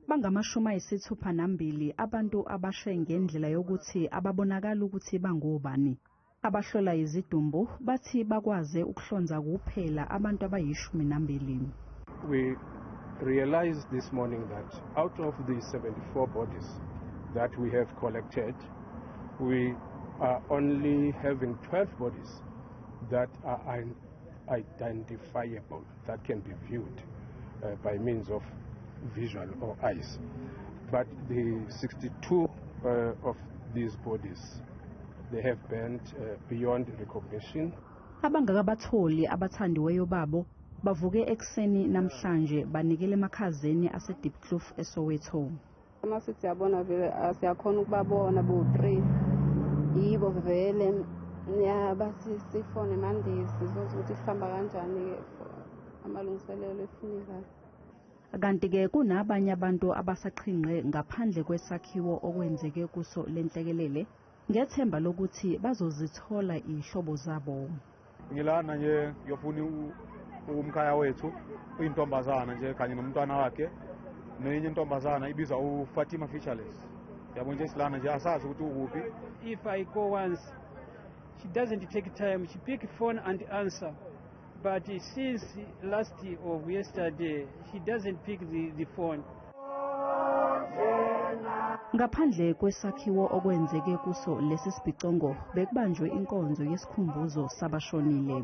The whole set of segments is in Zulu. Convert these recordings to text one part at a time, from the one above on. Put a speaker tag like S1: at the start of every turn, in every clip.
S1: Bangama-62 abantu abashe ngendlela yokuthi ababonakali ukuthi bangobani. Abahlola izidumbu bathi bakwaze ukuhlonza kuphela abantu abayi-12.
S2: We realized this morning that out of the 74 bodies that we have collected, we are only having 12 bodies that are identifiable, that can be viewed by means of visual or eyes. But the 62 of these bodies, they have burnt beyond recognition.
S1: Abangakabatholi abathandiweyo babo bavuke ekuseni namhlanje banikele emakhazeni aseDiepkloof eSoweto.
S3: Uma sithi siyabona vele, siyakhona ukubabona bo-3, yibo vele ya sifone Monday sizozwa ukuthi kuhamba kanjani-ke amalungiselelo efunekayo.
S1: Kanti-ke kunabanye abantu abasaqhinqe ngaphandle kwesakhiwo okwenzeke kuso lenhlekelele ngethemba lokuthi bazozithola izihlobo zabo.
S4: Ngilana nje ngiyofuna umkhaya wethu, uyintombazana nje kanye nomntwana wakhe, nenye intombazana ibizwa uFatima Featureless. Yabo nje silana nje asazi ukuthi ukuphi.
S5: If I go once, she doesn't take time. She pick phone and answer. But since last of yesterday, she doesn't pick the phone.
S1: Ngaphandle kwesakhiwo okwenzeke kuso lesi sibhicongo bekubanjwe inkonzo yesikhumbuzo sabashonile.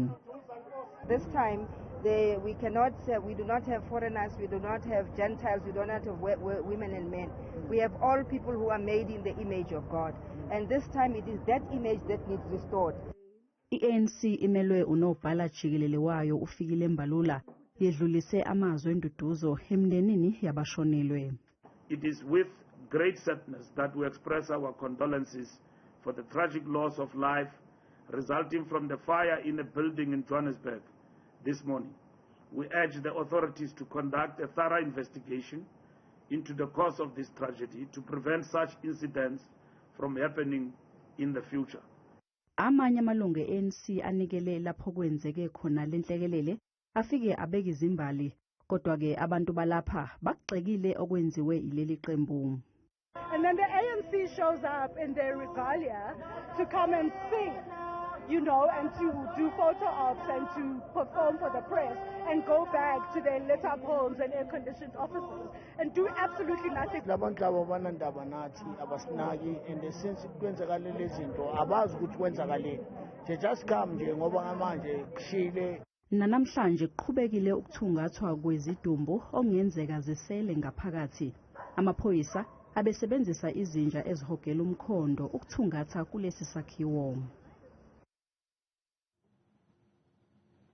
S6: This time we cannot, we do not have foreigners, we do not have Gentiles, we do not have women and men. We have all people who are made in the image of God. And this time it is that image that needs restored.
S1: I-ANC imelwe unobhala jikelele wayo uFikile Mbalula yedlulise amazwi enduduzo emndenini yabashonelwe.
S7: It is with great sadness that we express our condolences for the tragic loss of life resulting from the fire in a building in Johannesburg this morning. We urge the authorities to conduct a thorough investigation into the cause of this tragedy to prevent such incidents from happening in the future.
S1: Amanye amalungu e-ANC anikele lapho kwenzeke khona lenhlekelele afike abeka izimbali, kodwa-ke abantu balapha bakugxekile okwenziwe yileli qembu.
S8: And then the ANC shows up in their regalia to come and sing, and to do photo ops and to perform for the press and go back to their lit up homes and air-conditioned offices and do absolutely nothing.
S9: Labantu laba abanandaba nathi, abasinaki, and since kwenzakale lezi zinto abazi ukuthi kwenzakaleni. They just come nje ngoba manje kushile.
S1: Nanamhlanje kuqhubekile ukuthungathwa kwezidumbu okungenzeka zisele ngaphakathi. Amaphoyisa abesebenzisa izinja ezihogela umkhondo ukuthungatha kulesi sakhiwo.